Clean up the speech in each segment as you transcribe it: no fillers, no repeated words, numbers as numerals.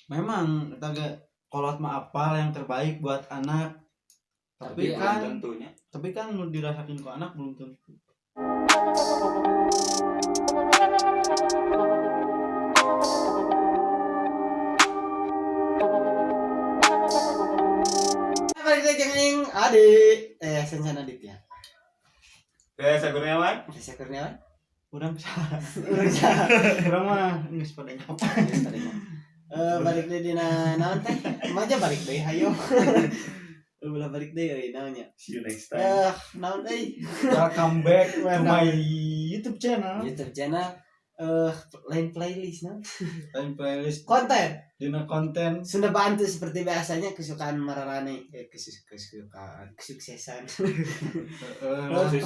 Memang eta ge kolot mah apal yang terbaik buat anak. Tapi Tapi kan tentunya. Tapi kan nu dirasakin ku anak belum tentu. Balik lagi jeung aing Adi. Sensan Aditya. Reza Kurniawan. Reza Kurniawan. Urang salah. Urang salah. Urang mah geus pada nyapa. Balik deui dina naon teh? Maja balik deui hayo. Ulah balik deui euy naonnya. See you next time. Naon euy? Welcome back to my YouTube channel. YouTube channel lain playlist naon? Lain playlist Konten dina konten Sunda Bantu seperti biasanya kesukaan mararane kesukaan kesuksesan.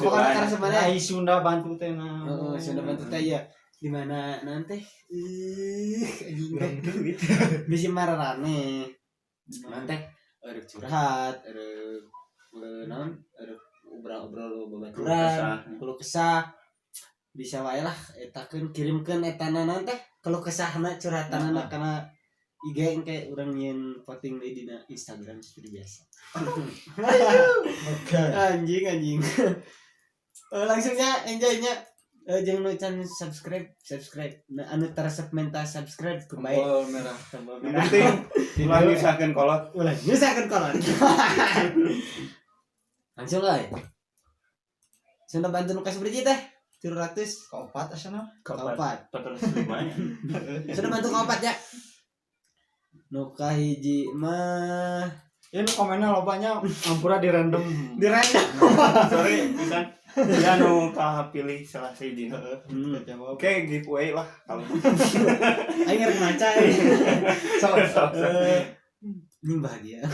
Pokoknya karena sebenarnya Ai Sunda Bantu teh nah. Heeh, Sunda Bantu teh ya di mana nanti anjing teh bisi mararane nanti erek curhat erek naon erek obrol-obrol babaturan keluh kesah bisa wae lah etakeun kirimkeun etana naon teh keluh kesahna curhatanana kana IG engke urang nyieun voting deui dina Instagram seperti biasa. Oke. Anjing anjing. Langsungnya enjoy-nya jeung nu can subscribe nah, anu teresep minta subscribe kumaha Tombol merah. tombol Yang merah. penting ulah nyusahkeun kolot. Ulah nyusahkeun kolot. Langsung euy. Sunda Bantu nu kasabaraha teh? 300 Kaopat asana. kaopat. 405 nya. Sunda Bantu kaopat ya. Nu kahiji mah Ini komennya lobanya ampura di random. di random. Sorry, pisan. Ya nu kapilih salah sahiji. Jawab. Oke, giveaway lah kalau Aing rek maca euy. So, Ini bahagia.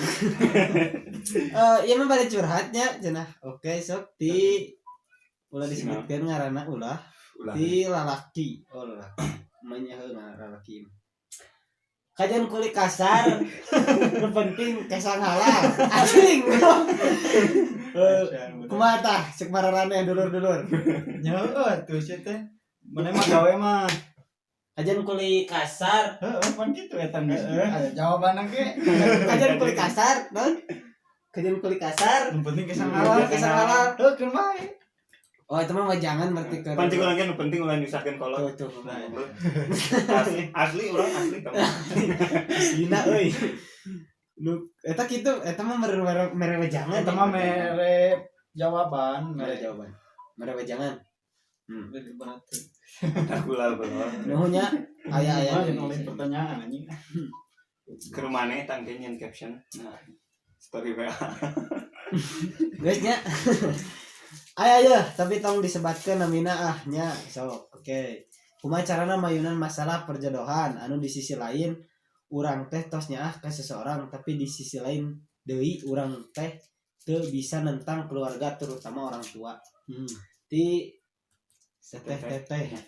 Ieu mah bade curhatnya cenah. Oke, sok di ulah disebutkeun ngaranna ulah ulah. di lalaki. Oh, lalaki. Manya heuh ngaran lalaki. Kajian kulit kasar, nu penting kesang halal. Anjing. Kumaha tah cek mararaneh dulur-dulur. Nya heueuh tuh sia teh. Mana mah gawe mah. Kajian kulit kasar, Heeh, pan kitu eta geus. Aya jawabanna ge. kajian kulit kasar, non? Kajian kulit kasar, Nu penting kesang halal. Kesang halal. Heuh, keun bae. Oh, itu mah jangan berarti ke. Pan cik urang ge nu penting ulah nyusahkeun kolot. Tuh, tuh. Nah, Asli, asli urang asli kamu. Aslina euy. Nu eta kitu, eta mah mere wejangan. Eta mah mere jawaban, mere mere jawaban. Mere wejangan. Berat. Aku lah belum. Nuhun nya aya-aya. Mah lain pertanyaan anjing. Ke rumahnya tangke nyen caption. Nah, story WA. Geus nya. Aya aya, tapi tong disebatkeun namina ah nya. Sok, oke. Kumaha carana mayunan masalah perjodohan anu di sisi lain urang teh tos nyaah ke seseorang tapi di sisi lain deui urang teh teu bisa nentang keluarga terutama orang tua. Di teteh teteh.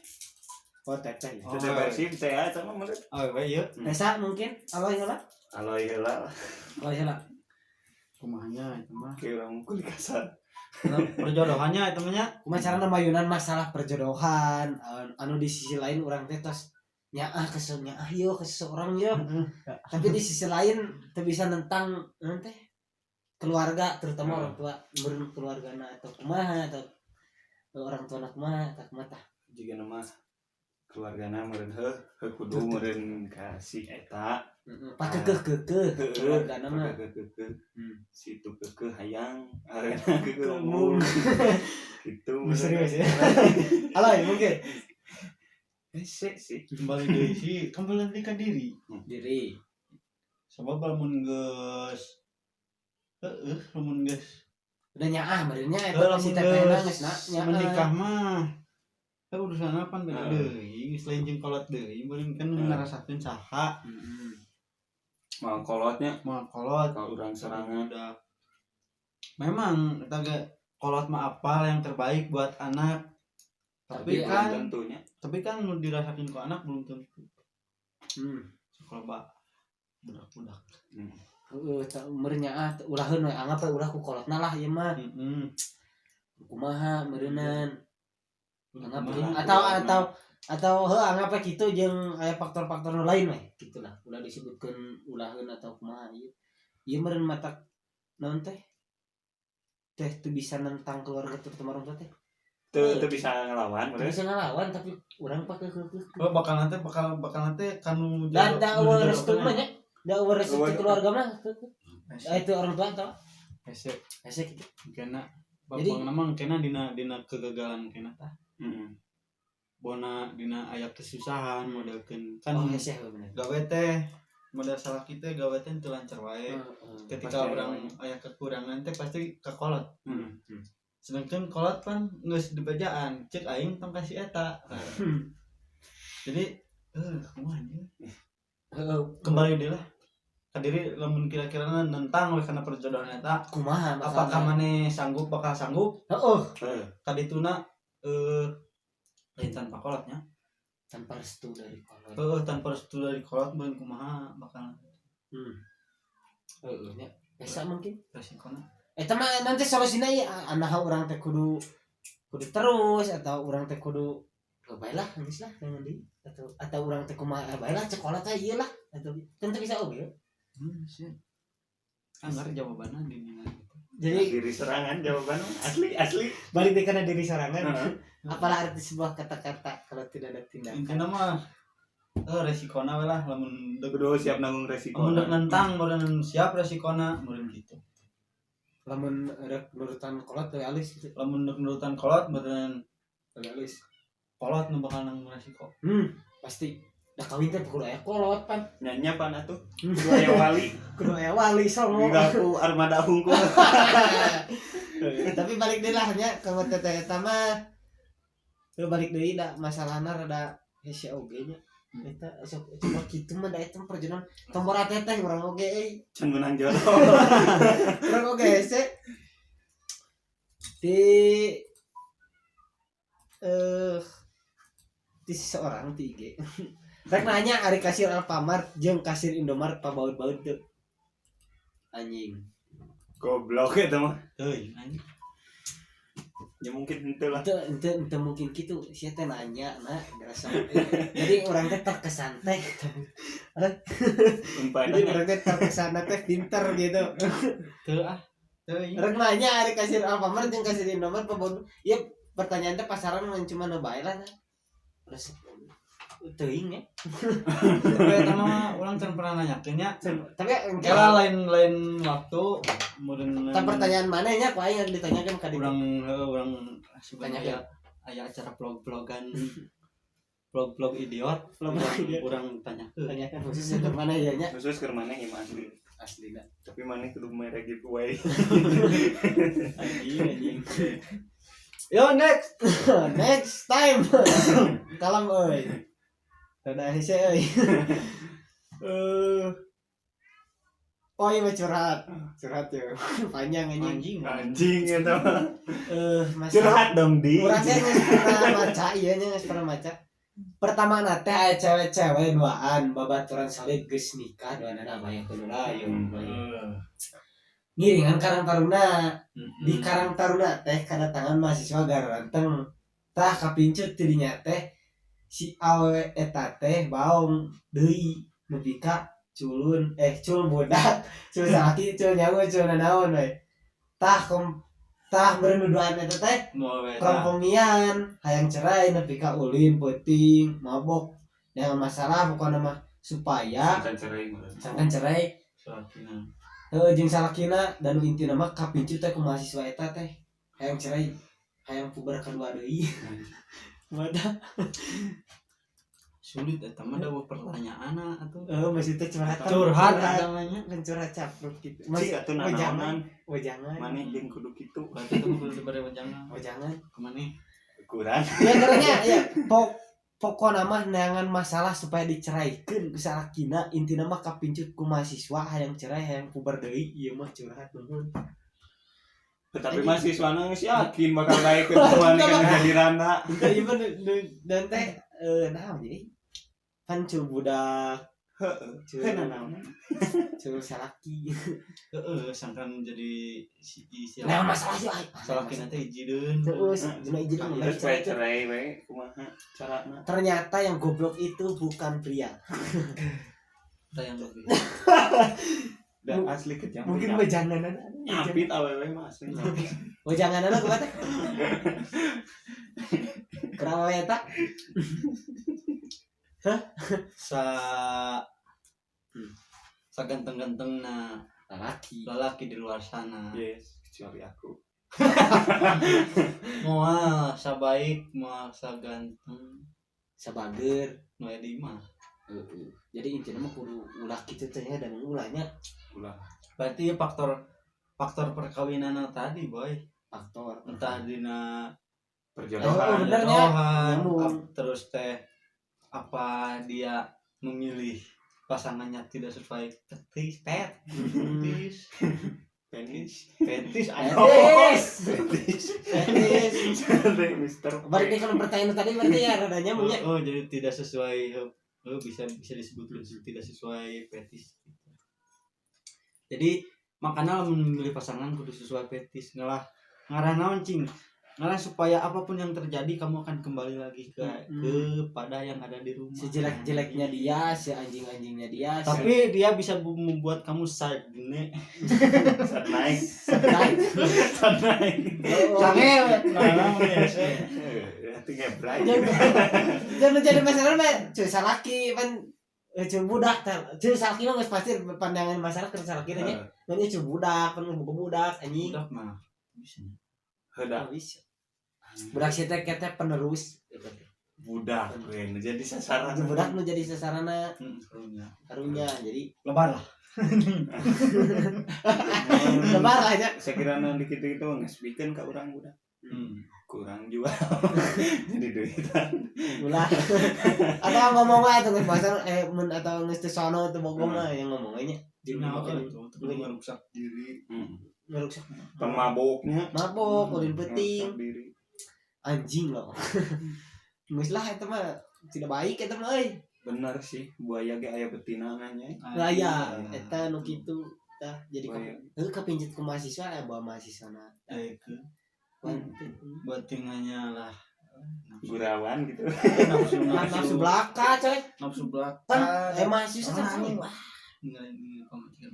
Oh teteh. Oh. Teteh persib teh ya eta mah menurut. Oh, we ieu Nesa mungkin aloy heula. Aloy heula lah. Aloy heula. kumahanya eta mah. Kayak urang kulit kasar. Perjodohannya eta mah nya. Kumaha carana mayunan masalah perjodohan anu di sisi lain urang teh tos nyaah ke nyaah yo ke seseorang yo. Tapi di sisi lain teu bisa nentang naon teh keluarga terutama orang tua meureun keluargana atau kumaha atau orang tua kumaha atau kumaha tah. Jika nama keluargana meureun heuh heuh kudu meureun ka si eta. Pakekeuh keukeuh keluargana mah. Kekeuh. Hmm. Si itu kekeuh hayang areuna kekeuh mung. Gitu. Misterius ya. Aloy mungkin Hese sih. Kembali deui sih, kembali deui ka diri. diri. Sabab lamun geus heueuh lamun geus Udah nyaah meureunnya heuh eta lamun si tetehna geus geus na nyaah. menikah mah heuh urusanna pan beda Heeh. deui, geus lain jeung kolot deui, meureun kan nu Heeh. ngarasakeun saha Heeh. Mau kolotnya moal kolot kalau urang serangan udah. Memang eta ge kolot mah apal yang terbaik buat anak. Tapi Tapi kan tentunya. tapi kan nu dirasakin ku anak belum tentu. Sekolah ba budak-budak. Heeh, tah meureun nyaah ulaheun we anggap we ulah ku kolotna lah ieu mah. Heeh. Kumaha meureunan. Anggap Kumaha. atau Atau heuh anggap we kitu jeung aya faktor-faktor nu lain we gitu lah. Ulah disebutkeun ulaheun atau kumaha ieu. Ieu meureun matak naon teh? Teh teu bisa nentang keluarga, terutama orang tua teh. Teu teu bisa ngelawan. Teu bisa ngelawan, tapi urang pake keukeuh. Oh, bakal nanti bakal bakal nanti kanu Da euweuh restu mah nya. Da euweuh restu Euweuh. Keluarga mah keukeuh. Da itu orang tua tau. Hese. Hese gitu. Kena Jadi- babang nama kena dina dina kegagalan kena tah. Heeh. Bona dina aya kesusahan modelkeun kan. Oh, hese bener. Gawe teh model salah kita, gawe teh teu lancar wae. Ketika Pasti orang aya. Aya kekurangan teh pasti kekolot. Heeh. Sedangkan kolot kan geus dibejaan, cek aing tong kasih eta. Nah, jadi kumaha anjing? Heeh, Kembali deh lah ka diri, lamun kira-kira nentang we kana perjodohan eta, kumaha apakah masalahna? Maneh sanggup, bakal sanggup Heeh, Heeh. kadituna lain tanpa kolotnya. Tanpa restu dari kolot. Heeh, tanpa restu dari kolot meureun kumaha bakal. Heeh nya. Bisa mungkin. Resikona. Eta mah nanti solusina ieu, anaha urang teh kudu kudu terus atau urang teh kudu, oh, bae lah geus lah jangan deui, atau urang teh kumaha, bae lah cek kolot teh ieu lah, atau tentu bisa oge. Sih anggar jawabannya di dina gitu. Jadi diri serangan jawaban asli asli. Balik deh karena diri sorangan. Heeh. Apalah arti sebuah kata-kata kalau tidak ada tindakan? Intinya mah resikona we lah lamun dek Kudu siap nanggung resiko. Lamun dek nentang meureun siap resikona meureun gitu. Lamun rek nurutan kolot teu alis gitu. Lamun dek nurutan kolot meureun Teu alis. Kolot nu bakal nanggung resiko. Pasti da kawin teh kudu aya kolot pan. Nya pan atuh kudu aya wali. Kudu aya wali songo. Enggak aku armada hungkul. Tapi balik deui lah nya ke teteh eta mah. Lu balik deui da masalahna rada hese oge nya. Eta sok coba kitu mah, da eta mah perjodohan tombor teteh urang oge euy. Can menang jodoh. Urang oge hese. Di di seseorang di IG. Rek nanya ari kasir Alfamart jeung kasir Indomart pabaut-baut teu? Anjing. Goblok eta mah. Teuing anjing. Ya mungkin henteu lah. Ente ente ente mungkin gitu sia teh nanya nah ngerasa jadi orang teh terkesan teh jadi Umpamanya orang teh terkesan teh pinter gitu. Teu ah, teuing. Rek nanya ari kasir Alfamart jeung kasir Indomart pabaut ya, pertanyaan teh pasaran mah cuma nu bae lah nah. Terus teuing ya. Tapi eta mah urang can pernah nanyakeun nya. Tapi Kela lain lain waktu meureun. Tah, pertanyaan mana nya ku aing yang ditanyakeun ka ditu. Urang heuh, urang asupan Tanyakeun. aya aya acara vlog-vlogan, vlog-vlog idiot. Vlog urang, idiot. Urang tanyakeun. Tanyakan khusus untuk mana ya nya. Khusus ke mana ya asli. Aslina. Tapi mana kudu mere giveaway. Anjing anjing, yo next. Next time. Kalem euy. Rada hese euy. Eh. Oh iya mah curhat. Curhat ya. Panjang anjing. Anjing. Anjing eta mah. Eh, masalah Curhat dong di. Urang teh geus pernah maca ieu nya, geus pernah maca. Pertama na teh aya cewek-cewek duaan babaturan salib geus nikah duanana, bayangkeun lah ieu. Ngiringan Karang Taruna. Di Karang Taruna teh kedatangan mahasiswa garanteng, tah kapincut tidinya teh si awewe eta teh baong deui nepi ka culun, eh cul budak, cul salaki, cul nyawa, cul nanaon we. Tah kom tah meureun duduan eta teh Mau we tah. kompromian hayang cerai nepi ka ulin peuting mabok yang masalah pokokna mah supaya Can cerai meureun. sangkan cerai. Salakina. Heuh, jeung salakina dan nu intina mah kapincut teh ku mahasiswa eta teh hayang cerai, hayang puber kedua deui. Wadah. Sulit eta mah, da pertanyaan atuh. Eh, maksudnya curhat. Curhat eta mah nya. Kan curhat capruk gitu. Cik atuh nanaonan Wejangan. maneh jeung kudu kitu. Berarti itu kudu diberi wejangan. Wejangan. Kemana? Kurang. Ya karena ya pokokna mah neangan masalah supaya diceraikeun ku salakina, intina mah kapincut ku mahasiswa hayang cerai, hayang puber deui. Ieu mah curhat nuhun. Tetapi mahasiswa geus yakin bakal baik ke maneh kan jadi randa. Itu ieu mah dan teh naon jadi kan cul budak. Heeh. Cuy. Heuh naon. Cuy salaki. Heeh, sangkan jadi si si Nah, masalah sih ai. salaki nanti ijideun. Terus dina izin mah Terus we cerai we kumaha carana? Ternyata yang goblok itu bukan pria. Kita yang lebih. Dan asli kejam. Mungkin wejanganan. Nyapit awewe mah asli nyapit. Wejanganan kumaha teh? Kenapa eta? Sa saganteng-ganteng na Lalaki. lalaki di luar sana. Yes, kecuali aku. Moal sabaik, moal saganteng, Sabager. nu aya di imah. Heeh. Jadi intinya mah kudu ulah kitu teh nya dan ulahnya Ulah. Berarti ya faktor faktor perkawinan tadi, boy. Faktor. Entah dina Oh, Perjodohan. bener nya. jodohan, Nyambung. terus teh apa dia memilih pasangannya tidak sesuai fetis, pet, fetis, Penis. fetis, aduh. Fetis. Penis. Fetis. Mister. Berarti kalau pertanyaan tadi berarti ya rada nyambung ya. Oh, jadi tidak sesuai, oh, bisa bisa disebutkan tidak sesuai fetis. Jadi makanya lamun memilih pasangan kudu sesuai fetis ngalah ngarah naon cing ngalah supaya apapun yang terjadi kamu akan kembali lagi ke kepada yang ada di rumah. Sejelek-jeleknya dia, seanjing-anjingnya dia, Tapi dia bisa membuat kamu sagne. Saat naik. naik. Saat naik. Oh. Sange nah, biasa. Hati ngebrai. Jangan jadi masalah mah cuy salaki pan cuy budak tah. Cuy salaki mah geus pasti pandangan masyarakat ke salaki nya. Ngan ieu cuy budak, pan buku budak anjing. Budak mah bisa. Heuda Oh, bisa. Budak sih teh teh penerus. budak we nu jadi sasaran. Budak nu jadi sasarana Karunya. karunya. Jadi Lebar lah. lebar lah nya. Saya kira nu dikitu-kitu mah geus bikeun ka urang budak. Kurang jual. Jadi duitan. Ulah. Atau ngomong wae tuh geus bahasa mun atau geus teu sono teu bogo mah yang ngomong nya. Jadi Nah, makin itu kudu ngerusak diri. ngeruksak Pemaboknya. mabok, ulin penting. Ngerusak diri. Anjing loh. Geus lah eta mah tidak baik eta mah euy. Bener sih, buaya ge aya betina nanya. Lah ya, eta nu kitu tah jadi Buaya. heuh kapinjet ku mahasiswa aya bawa mahasiswana. Eh, ke buat tinggalnya lah. Gurawan gitu. Nafsu Nafsu nafsu belaka coy. nafsu belaka. Kan mahasiswa kan anjing wah Ninggalin pamajikan.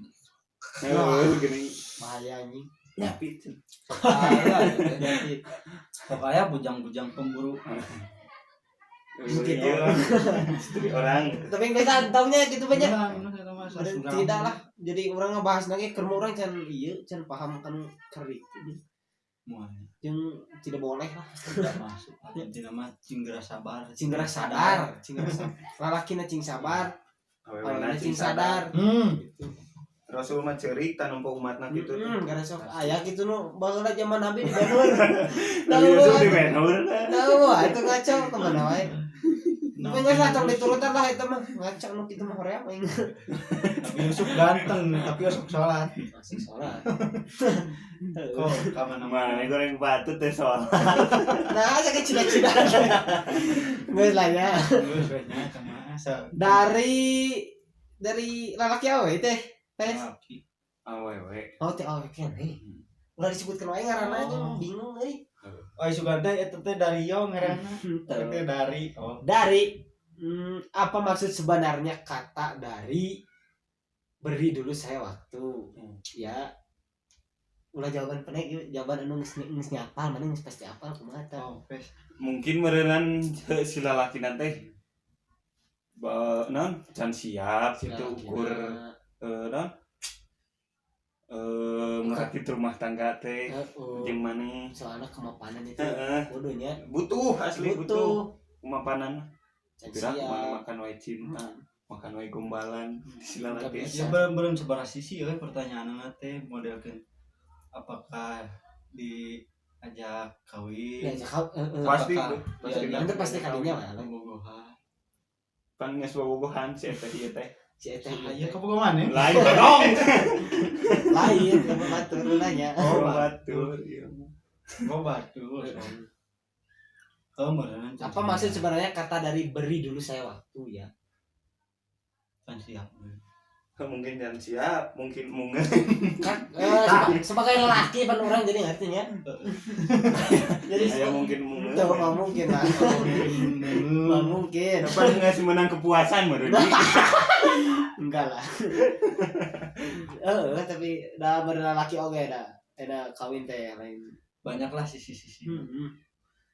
Heuh, gini. bahaya anjing. Nyapit. Sok aya gitu. Sok aya bujang-bujang pemburu. Mungkin Iya. Istri orang. Tapi geus antongnya gitu banyak. Nah, ini eta mah Ada- Tidak lah. Jadi orang ngebahas lagi keur urang can ieu can paham kan keur itu. Moal Jeung tidak boleh lah. tidak masuk. Intina mah cing geura sabar. Cing geura sadar, cing geura sadar. Lalakina cing sabar, Awewena awewena cing sadar. Hmm. Gitu. Rasul mah ceurik tah nempo umatna gitu. Gara sok aya gitu nu baheula zaman Nabi di Banur. Nabi Yusuf di Menur. Nah, wah itu ngaco kemana wae. Tapi geus lah tong diturutan lah eta mah ngaco nu kitu mah hoream aing. Nabi Yusuf ganteng tapi osok sholat. Masih sholat. Kok ka mana-mana. Mana goreng batu teh soal. Nah, saya cida-cida. Geus lah ya. Geus we nya kumaha sa. Dari lalaki awe teh. Tes. Laki. Awewe. Oh, teh awe keneh. Ulah disebutkeun wae ngaranna anjing bingung euy. Oh, Suganda eta teh dari yo ngaranna. Eta teh dari oh. Dari apa maksud sebenarnya kata dari beri dulu saya waktu ya ulah jawaban pendek ieu, jawaban anu geus geus nyapal mana geus pasti apal kumaha tah Oh, pes. Mungkin meureunan si lalaki teh ba naon can siap gitu ukur naon ngerakit rumah tangga teh Heeh. jeung maneh. Soalnya kemapanan itu Heeh. kudunya Butuh asli butuh butuh kemapanan. Can Gerak siap. mana makan wae cinta, makan wae gombalan si lalaki. Nggak bisa. Ya belum sebarah sisi euy pertanyaanna teh modelkeun apakah diajak kawin Ya, cakap, heeh. Pasti Apakah pasti. diajak Nanti pasti kalinya lah bobogohan. Pan geus bobogohan si eta ieu teh. Si eta ieu Ayo teh. kabogohan ya. Lain dong. Lain sama batur nanya. Oh, batur ieu mah. Oh, batur. Oh, meureun. Apa maksud sebenarnya kata dari beri dulu saya waktu ya? Can siap. Mungkin jangan siap, mungkin mungkin. Sebagai lelaki pan orang jadi ngertinya. Jadi Aya mungkin mungkin. Tuh, mah mungkin lah. Mah mungkin. Apa ngasih menang kepuasan meureun. Enggak lah. Tapi dah berlelaki oge dah. Ada kawin teh lain. Banyaklah sisi-sisi.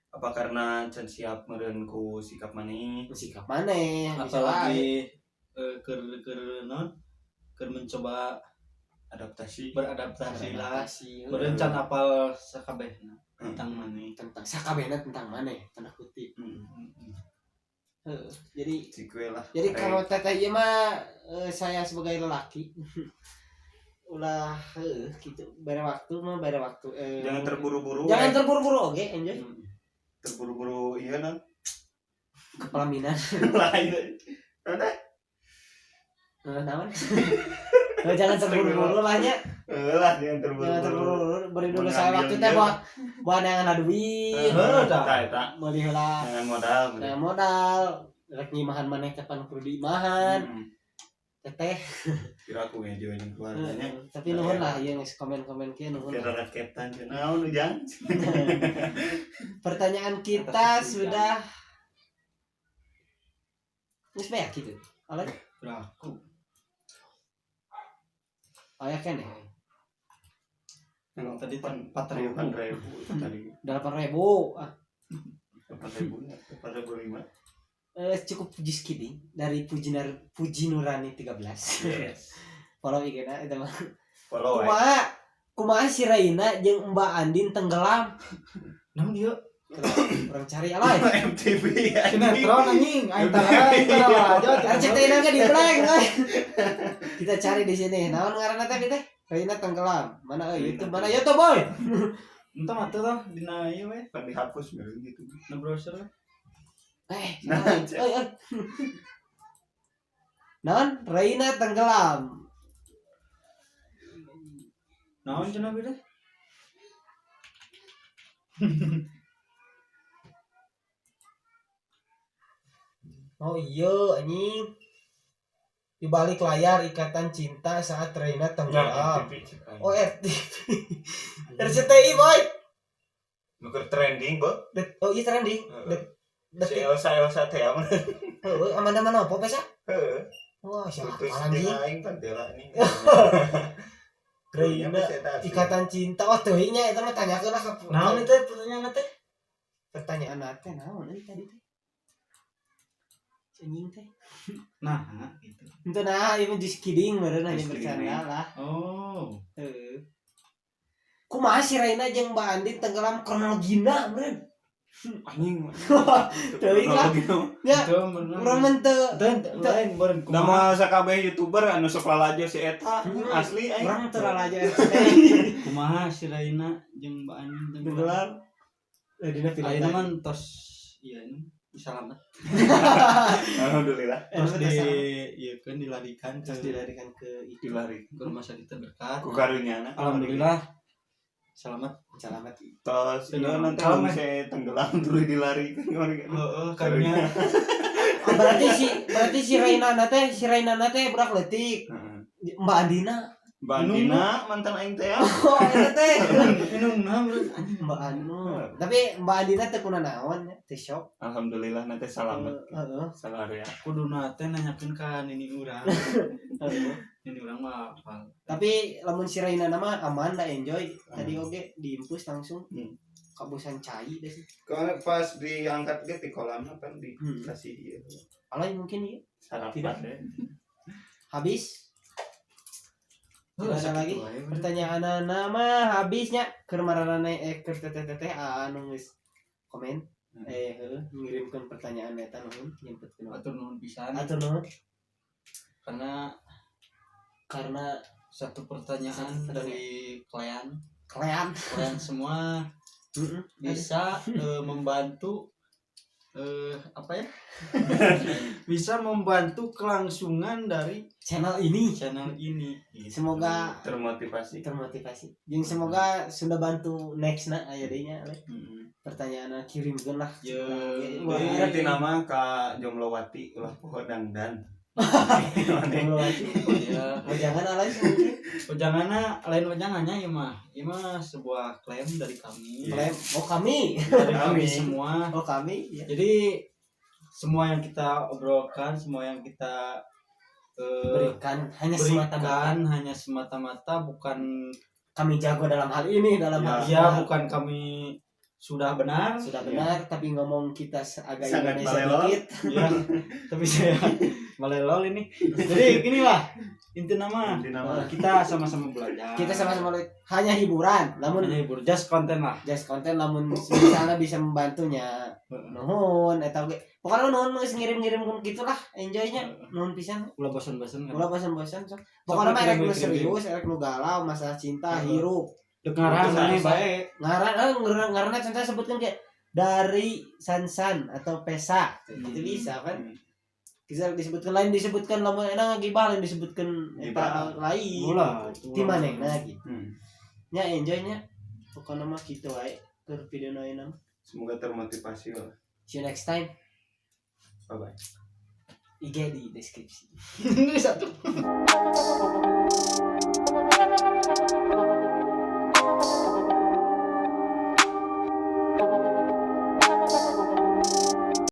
Apa karena can siap meureun ku sikap maneh? Sikap maneh, Atau lagi keur non keur mencoba adaptasi, beradaptasi lah. Berencana apal sakabehna tentang maneh. Tentang sakabehna tentang maneh, tanda kutip. Jadi Cikwe lah. Jadi kalau teteh ieu mah saya sebagai lelaki ulah gitu bare waktu mah bare waktu jangan terburu-buru. Jangan terburu-buru oke, enjoy. Terburu-buru iya non. Ke pelaminan. Lain. Ada. Naon? Jangan terburu-buru lah nya. Lah jangan terburu-buru. Jangan terburu-buru, beri dulu saya waktu teh buat neangan duit. Heeh, eta. Meuli heula. Neangan modal. Neangan modal. Rek nyimahan maneh teh pan kudu diimahan. Teteh. Kira aku ngejo jeung keluarganya. Tapi nuhun lah ieu geus komen-komen kieu nuhun. Kira raketan cenah naon ujang. Pertanyaan kita sudah geus banyak gitu. Oleh aku. Aya keneh. Tadi 4.000 tadi. 8.000. Ah. 8.000, 8.500. Cukup just kidding dari Puji Nurani 13. Yes. Follow IG-na eta mah. Follow. Kumaha si Raina jeung Mbak Andin tenggelam. Naon ieu? Orang cari alay. MTV sinetron anjing, aing tara aja. RCTI na ge di blank euy. Kita cari di sini. Naon ngaranna teh teh? Raina tenggelam. Mana euy YouTube? Mana YouTube boy? Entah mah tuh dina ieu we. Pan dihapus meureun gitu. Na browser. Naon? Raina tenggelam. Naon cenah beda? Oh iya anjing. Di balik layar ikatan cinta saat Raina tenggelam. Oh RTP. RCTI boy. Nuker trending, Bo. Oh iya trending. Si Elsa teh aman. Heeh, aman-aman apa pesa? Heeh. Wah, siapa anjing? Aing pan teh lah nih. Raina ikatan cinta. Oh, teuing nya eta mah tanyakeun lah ka. Naon itu pertanyaan teh? Pertanyaan teh naon euy tadi teh? Anjing teh. Nah, gitu. Henteu nah, ieu mah just kidding meureun hanya bercanda lah. Oh. Heeh. Kumaha si Raina jeung Mbak Andin tenggelam kronologina meureun? Anjing. Teuing lah. Ya. Urang mah teu lain meureun kumaha sakabeh YouTuber anu sok lalajo si eta asli aing. Urang teu lalajo RCTI. Kumaha si Raina jeung Mbak Andin tenggelam? Dina film. Ayeuna mah tos ieu selamat. Alhamdulillah. Terus di ieu kan dilarikan terus dilarikan ke itu dilarikan ke rumah sakit terdekat. Ku karunyana. Alhamdulillah. Selamat. Selamat. Tos ieu nanti saya tenggelam terus dilarikan. Heeh, karunya. Berarti si Raina teh budak leutik. Mbak Andina. Mbak Andina mantan aing teh. Oh, eta teh. Minumna Mbak Anu. Tapi Mbak Andina teh kuna naon teh shock. Alhamdulillah nanti selamat. Heeh. Salar ya. Kuduna teh nanyakeun ka nini urang. Nini urang mah hafal. Tapi lamun si Raina mah aman da enjoy. Tadi oge diimpus langsung. Kabusan cai deh sih. Kalau pas diangkat ge di kolam kan dikasih ieu. Alay mungkin ieu. Sarapan deh. Habis. Tidak ada lagi pertanyaan nama habisnya keur maranane keur teteh-teteh anu geus komen ngirimkeun pertanyaan eta nuhun nyempetkeun atur nuhun pisan atur nuhun karena satu pertanyaan dari kalian semua bisa membantu apa ya bisa membantu kelangsungan dari channel ini gitu. Semoga termotivasi jeung semoga sudah bantu next na aya deui nya pertanyaan kirimkeun lah nanti nama ka Jomlowati ulah poho dangdan. Jomblo aja. Ya. Wejangan alay mungkin. Wejanganna lain wejangannya ya mah. Ieu mah sebuah klaim dari kami. Klaim. Oh, kami. Dari kami Kami. semua. Oh, kami ya. Jadi semua yang kita obrolkan, semua yang kita Berikan hanya semata-mata. Berikan hanya semata-mata bukan Kami jago dalam hal ini, dalam hal ya ini. Bukan kami sudah benar. Sudah benar, tapi ngomong kita agak Sangat Indonesia balelol. dikit. Ya, tapi saya malelol ini. Jadi inilah inti nama Inti nama. Kita sama-sama belajar. Kita sama-sama hanya hiburan, namun hanya hibur, just konten lah. Just konten, namun misalnya bisa membantunya, nuhun eta oge. Pokoknya nuhun geus ngirim-ngirim gitulah, enjoynya nuhun pisan. Ulah bosan-bosan kan. Ulah bosan-bosan sok. Pokoknya mah erek nu kirim-kirim. serius, erek nu galau masalah cinta, hirup. Dek ngarang Susah, maneh susah. Bae. Ngaran ngaranna contohnya sebutkan kayak dari Sansan atau Pesa gitu, bisa kan. Bisa disebutkan, lain disebutkan lamun enak gibah, lain disebutkan eta Gibah. lain. Ulah itu. Ti manehna gitu. Nya enjoynya pokoknya mah gitu wae keur video ayeuna mah. Semoga termotivasi lah. See you next time. Bye bye. IG di deskripsi. Ini satu.